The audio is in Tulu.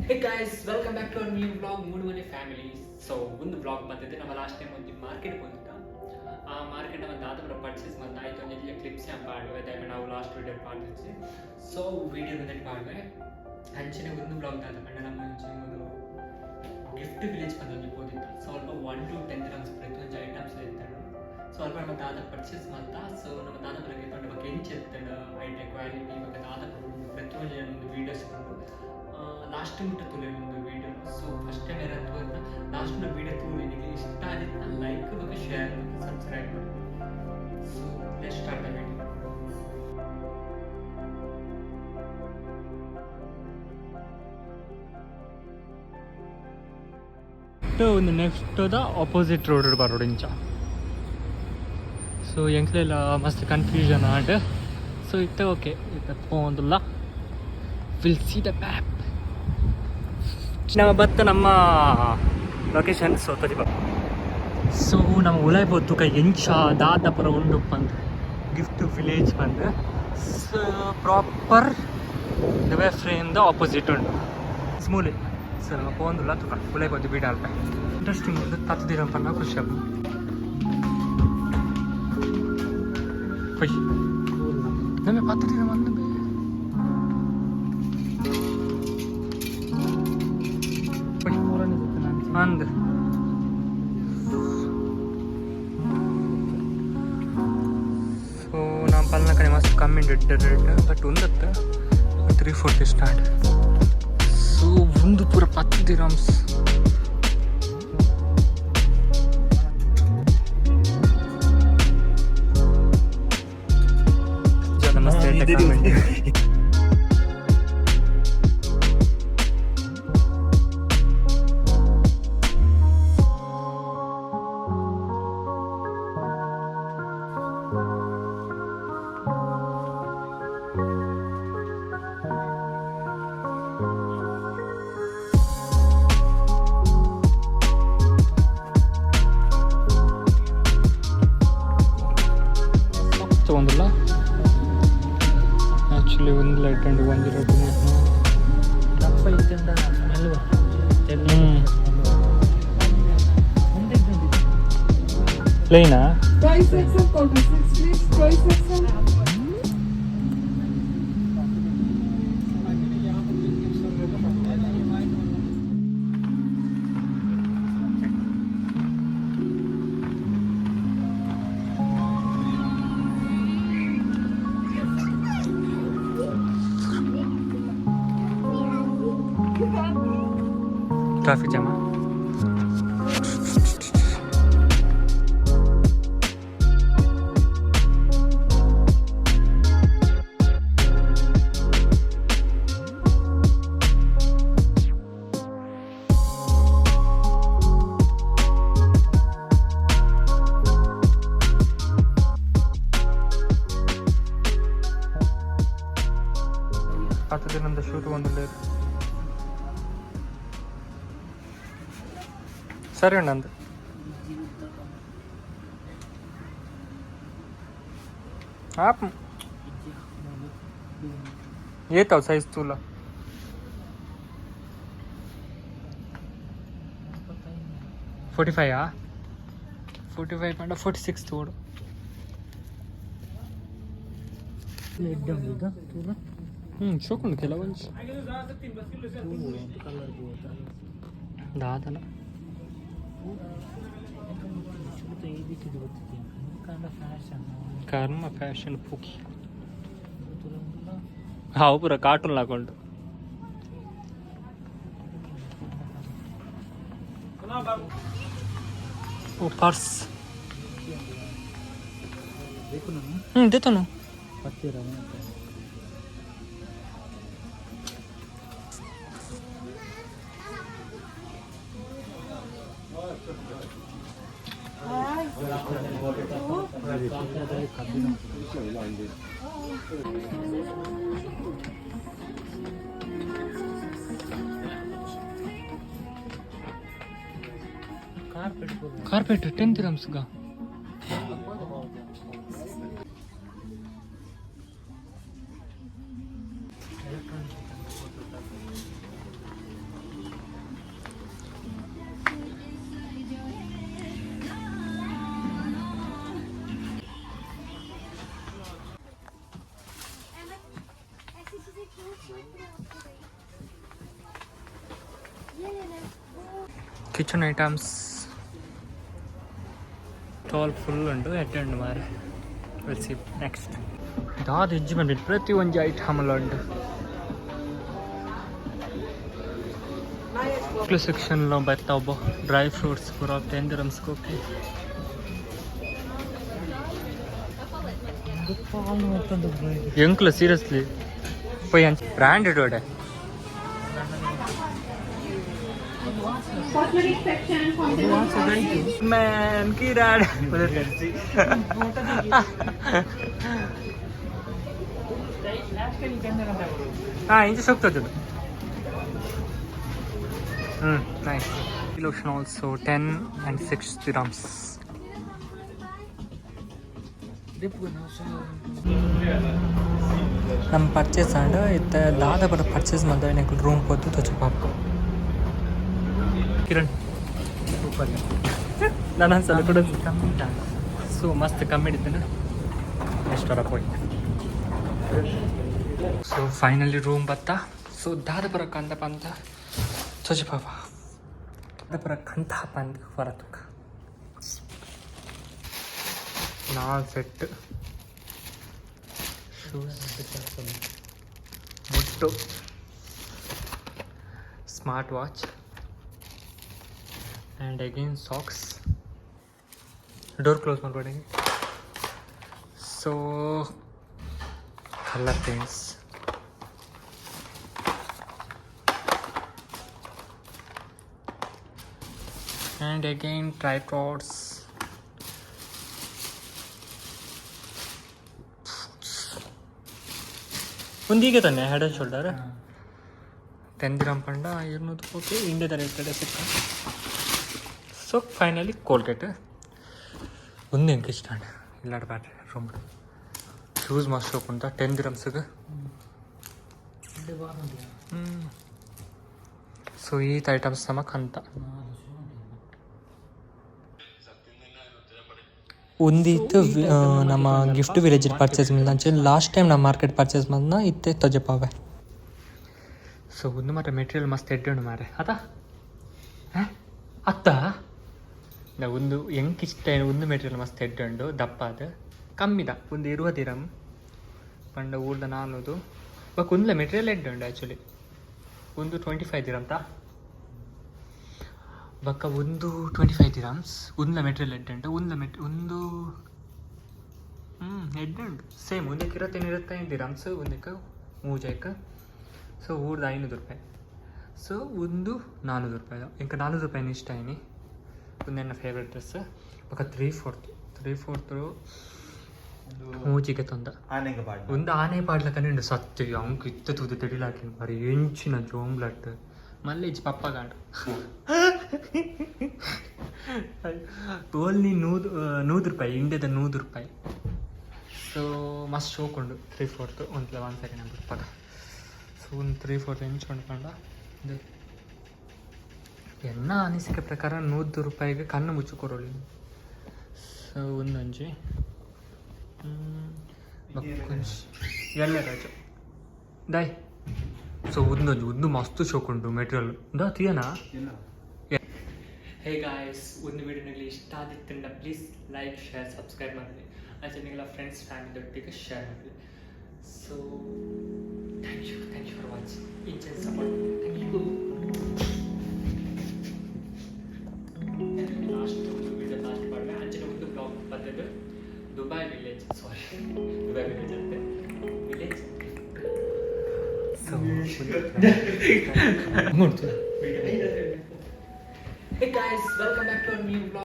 Hey guys, welcome back to our new vlog, Moodumane family. So ಒಂದು ವ್ಲಾಗ್ ಬಂದಿದೆ. ನಮ್ಮ ಲಾಸ್ಟ್ ಟೈಮ್ ಒಂದು ಮಾರ್ಕೆಟ್ ಬಂದಿದ್ದ. ಆ ಮಾರ್ಕೆಟ್ ನಮ್ಮ ದಾದಪುರ ಪರ್ಚೇಸ್ ಬಂದ ಆಯ್ತು. ಒಂದು ಎಲ್ಲಿಯ ಕ್ಲಿಪ್ಸ್ ಪಾಡುವೆ ದಯಮಾಡಿ ನಾವು ಲಾಸ್ಟ್ ವೀಡಿಯೋ ಪಾಡಿದ್ವಿ. ಸೊ ವೀಡಿಯೋ ಬಂದಿಟ್ಟು ಪಾಡುವೆ. ಅಂಚನೆ ಒಂದು ವ್ಲಾಗ್ ದಾದ ಪಂಡ ನಮ್ಮ ಒಂಜಿ ಒಂದು ಗಿಫ್ಟ್ ವಿಲೇಜ್ ಬಂದ ಒಂಜಿ ಪೋದಿತ್ತ. ಸೊ ಅಲ್ಪ 1 to 10 grams ಪ್ರತಿಯೊಂದು ಐಟಮ್ಸ್ ಇತ್ತಾಡು. ಸೊ ಅಲ್ಪ ನಮ್ಮ ದಾದ ಪರ್ಚೇಸ್ ಮಲ್ತ. ಸೊ ನಮ್ಮ ದಾದಪುರಕ್ಕೆ ತೊಂಡ ಬೊಕ್ಕ ಎಂಚ ಇತ್ತಂಡು ಐಟೆ ಕ್ವಾಲಿಟಿ ಬೊಕ್ಕ ದಾದ ಪ್ರತಿಯೊಂದು ಒಂದು ವೀಡಿಯೋಸ್ ಉಂಡು. ಲಾಸ್ಟ್ ಮುಟ್ಟ ತೂಲೆ ಒಂದು ವೀಡಿಯೋ. ಸೊ ಫಸ್ಟ್ ಟೈಮ್ ಯಾರು ತೂರ್ನ ಲಾಸ್ಟ್ ವೀಡಿಯೋ ತೂರಿ. ನಿಮಗೆ ಇಷ್ಟ ಆಗಿತ್ತು ಲೈಕ್ ಬೊಕ್ಕ ಶೇರ್ ಮತ್ತು ಸಬ್ಸ್ಕ್ರೈಬ್ ಮಾಡಿ. So let's start the video. ಒಂದು ನೆಕ್ಸ್ಟ್ the opposite road ಬರೋಡು ಇಂಚ. ಸೊ ಎಂಕ್ಲೆಲ್ಲ ಮಸ್ತ್ ಕನ್ಫ್ಯೂಷನ್ ಆಂಡ್. ಸೊ ಇತ್ತೆ ಓಕೆ, ಇತ್ತೆ ಪೋಂದುಲ್ಲ. Will see the map. ನಮ್ಮ ಬತ್ತ ನಮ್ಮ ಲೊಕೇಶನ್. ಸೊ ತೋಜಿಪ. ಸೊ ನಮ್ಮ ಉಲಾಯ್ ಪೋತುಕ ಎಂಚ ದಾದಪುರ ಉಂಡು ಪಂದ್ ಗಿಫ್ಟ್ ವಿಲೇಜ್ ಪಂದ್. ಸೊ proper Dubai frame the opposite ಉಂಡು ಸ್ಮೂಲಿ. ಸೊ ನಮ್ಮ ಪೋಂದುಲ್ಲ ತುಕ ಉಲಾಯ್ ಪೋತು ಬೀಡ ಅಲ್ಪ ಇಂಟ್ರೆಸ್ಟಿಂಗ್ ಉಂಡು. ತತ್ತುದಿರ ಪನ್ನ ಖುಷಿ ಆಪುಂಡು. ಪೊಯ್ ನಮ್ಮ ಪತ್ತುದಿರ ಮಂದು ಪೊಯ್ ಅಂದ್. ಸೊ ನಮ್ಮ ಪಲ್ನ ಕಡೆ ಮಸ್ತ್ ಕಮ್ಮಿ ರೇಟ್, ಬಟ್ ಒಂದತ್ತ 340 ಸ್ಟಾರ್ಟ್. ಸೊ ಒಂದು ಪೂರ 10 ದಿರಮ್ಸ್. ನಮಸ್ತೆ. ತಗೊಂಡಿಲ್ಲ ಆ್ಯಕ್ಚುಲಿ. ಒಂದು ಲೈಟ್ ಆ್ಯಂಡ್ 102. ದಪ್ಪ ಇತ್ತಂಡ smell. ಪ್ಲೇನಾ? Price XL 46, please. Price XL. Traffic jam. 10 ದಿನದ ಶೂ ತಗೊಂಡಿಲ್ಲ. ಸರಿ ಅಣ್ಣ ಅಂದ. App ಏತಾವ್ size ತೂಲ. 45? 45 ಪಂಡ 46 ತೋಡು. ಹ್ಞೂ, ಶೋಕುಂಡು ಕೆಲವೊಂದು. ದಾದನ. ಕರ್ಮ ಫ್ಯಾಷನ್ ಪೂಕಿ ಹಾವು ಪೂರ ಕಾರ್ಟೂನ್ ಹಾಕೊಂಡು. ಓ ಪರ್ಸ್. ಹ್ಞೂ, ದೇತನು. ಕಾರ್ಪೆಟ್ 10 ದಿರಮ್ಸ್ಗ. ಕಿಚನ್ ಐಟಮ್ಸ್ ಸ್ಟಾಲ್ ಫುಲ್ ಉಂಡು, ಎಡ್ಡೆ ಉಂಡು ಮಾರೆ. Will see next. ದಾದ ಹೆಜ್ಜೆ ಬಂದಿಟ್ಟು ಪ್ರತಿ ಒಂಜಿ ಐಟಮ್ ಉಂಡು. ಸೆಕ್ಷನ್లో ಬರ್ತಾವ ಡ್ರೈ ಫ್ರೂಟ್ಸ್ ಪೂರ 10 ದಿರಮ್ಸ್. ಓಕೆ. ಎಂಕ್ಲ ಸೀರಿಯಸ್ಲಿ ಪೋಯ್ ಅಂಚ ಬ್ರ್ಯಾಂಡೆಡ್ ಓಡೆ. Cosmetic section, fountain. Man Kiran. ಹಾಂ, ಇಂಚ ಸೋಕ್ತದ. Nice. Lotion also 10 and 6 dirhams. ನಮ್ಮ ಪರ್ಚೇಸ್ ಆಂಡ್ ಇತ್ತೆ ದಾದ ಪೂರ ಪರ್ಚೇಸ್ ಮಲ್ತ ಎಂಕುಲು ರೂಮ್ ಪೋತು ತೋಜಪಾಪ. ಕಿರಣ್ ಸೂಪರ್. ನಾನು ಸಲ ಕೂಡ ಸೊ ಮಸ್ತ್ ಕಮ್ಮಿ ಇದ್ದೇನೆ. ಎಷ್ಟರ ಪೋಯಿ. ಸೊ ಫೈನಲಿ ರೂಮ್ ಬತ್ತ. ಸೊ ದಾದ ಪೂರ ಕಂತ ಪಂತ ತೋಜಪಾಪ. ದಾದ ಪೂರ ಕಂತ ಪಂದ್ ಹೊರ ತುಕ. ನಾಲ್ ಸೆಟ್ ಶೂಸ್, ಮುಟ್ಟು, smart watch and again socks. Door close ಮಾಡಬೇಡಿ. So colour paints and again tripods. ಒಂದೀಗ ತಾನೆ ಹೆಡ್ ಆ್ಯಂಡ್ ಶೋಲ್ಡರ್ 10 ದಿರಮ್ ಪಂಡ ಇರ್ನೂರು. ಓಕೆ, ಇಂಡಿಯಾದ ರೇಟ್ ಸಿಕ್ಕ. ಸೊ ಫೈನಲಿ ಕೋಲ್ಗೇಟ್ ಒಂದು ಎಂಕ್ ಇಷ್ಟ ಇಲ್ಲಾಡ ಬ್ಯಾಟ್ರಿ ರೂಮ್. ಶೂಸ್ ಮಸ್ತ್ ಶೋಕ್ ಉಂಟ 10 ದಿರಮ್ಸ್ಗೆ. ಸೊ ಈತ್ ಐಟಮ್ಸ್ ನಮಕ್ ಅಂತ ಒಂದಿತ್ತು. ನಮ್ಮ ಗಿಫ್ಟ್ ವಿಲೇಜ್ ಪರ್ಚೇಸ್ ಮಲ್ದಂಚೆ ಲಾಸ್ಟ್ ಟೈಮ್ ನಮ್ಮ ಮಾರ್ಕೆಟ್ ಪರ್ಚೇಸ್ ಮಲ್ನ ಇತ್ತೆ ತೊಜಪಾವೆ. ಸೊ ಒಂದು ಮಾತ್ರ ಮೆಟೀರಿಯಲ್ ಮಸ್ತ್ ಎಡ್ಡೆ ಉಂಡು ಮಾರೆ ಅತ ಅತ್ತ. ಒಂದು ಎಂಕ್ ಇಷ್ಟ ಒಂದು ಮೆಟೀರಿಯಲ್ ಮಸ್ತ್ ಎಡ್ಡೆ ಉಂಡು, ದಪ್ಪ ಅದು ಕಮ್ಮಿದ ಒಂದು 20 ದಿರಮ್ ಪಂಡ ಊರ್ದ ನಾನೂದು. ಬೊಕ ಒಂದ್ಲ ಮೆಟೀರಿಯಲ್ ಎಡ್ಡೆ ಉಂಡು ಆ್ಯಕ್ಚುಲಿ. ಒಂದು 25 ದಿರಮ್ ತಾ. ಬೊಕ್ಕ ಒಂದು 25 ದಿರಮ್ಸ್. ಒಂದ್ಲ ಮೆಟೀರಿಯಲ್ ಎಡ್ಡೆ ಉಂಟು. ಒಂದ್ಲ ಮೆಟ್ ಒಂದು ಎಡ್ಡೆ ಉಂಟು. ಸೇಮ್ ಒಂದಕ್ಕೆ 25 ದಿರಮ್ಸ್, ಒಂದಕ್ಕೆ ಮೂಜೈಕ್. ಸೊ ಊರ್ದ 500 ರೂಪಾಯಿ. ಸೊ ಒಂದು 400 ರೂಪಾಯಿ. ಇಂಕ 400 ರೂಪಾಯಿನ ಇಷ್ಟ ಐನಿ. ಒಂದು ನನ್ನ ಫೇವ್ರೆಟ್ ಡ್ರೆಸ್. ಬೊಕ್ಕ 3/4, 3/4 ಮೂಜಿಗೆ ತೊಂದ. ಆನೆಗೆ ಪಾಡ್ನ. ಒಂದು ಆನೆ ಪಾಡ್ಲಕನೆ ಉಂಡು ಸತ್ಯ. ಅಂಕ್ ಇತ್ತ ತೂದು ತೆಡಿಲಾಕಿನ ಬಾರಿ ಎಂಚಿನ ಜೋಂಬ್ಲಟ್ ಮಲ್ಲೇಜ್ ಪಪ್ಪಗಾಂಡ್. ಓನ್ಲಿ 100 ರೂಪಾಯಿ, ಇಂಡಿಯಾದ 100 ರೂಪಾಯಿ. ಸೊ ಮಸ್ತ್ ಶೋಕ್ ಉಂಡು 3/4. ಒಂದು ಒನ್ ಸೆಕೆಂಡ್ ಬಿಡ್ಪಾಗ. ಸೊ ಒಂದು 3/4 ಇಂಚ್ ಉಂಡು ಪಂಡ ಇದು ಎನ್ನ ಅನಿಸಿಕೆ ಪ್ರಕಾರ 100 ರೂಪಾಯಿಗೆ ಕಣ್ಣು ಮುಚ್ಚು ಕೊರೊಳಿ. ಸೊ ಒಂದೊಂಜಿ ಎಲ್ಲ ರಾಜು ದಾಯ್. ಸೊ ಒಂದೊಂಜಿ ಒಂದು ಮಸ್ತ್ ಶೋಕ್ ಉಂಟು ಮೆಟೀರಿಯಲ್ ದಾ ತಿಯನಾ. ಹೇ ಗಾಯ್ಸ್, ಒಂದು ವಿಡಿಯೋನಲ್ಲಿ ಇಷ್ಟ ಆದಿತ್ತಂಡ ಪ್ಲೀಸ್ ಲೈಕ್, ಶೇರ್, ಸಬ್ಸ್ಕ್ರೈಬ್ ಮಾಡಿ. ಅಂಚೆ ಫ್ರೆಂಡ್ಸ್ ಫ್ಯಾಮಿಲಿ ಒಟ್ಟಿಗೆ ಶೇರ್ ಮಾಡಿ. So thank you, thank you for watching. ಇಂಚಿನ ಸಪೋರ್ಟ್. Thank you. Last ಒಂದು ವಿಡಿಯೋ ಲಾಸ್ಟ್ ಮಾಡುವೆ. ಅಂಚಿನ ಒಂದು ವ್ಲಾಗ್ ಬರ್ತದೆ. ದುಬೈ ವಿಲೇಜ್, ಸಾರಿ, ದುಬೈ ವಿಲೇಜ್ ಅಂತೆ, ವಿಲೇಜ್. ಸೊ ನೋಡ್ತೀರಾ. Hey guys, welcome back to our new vlog.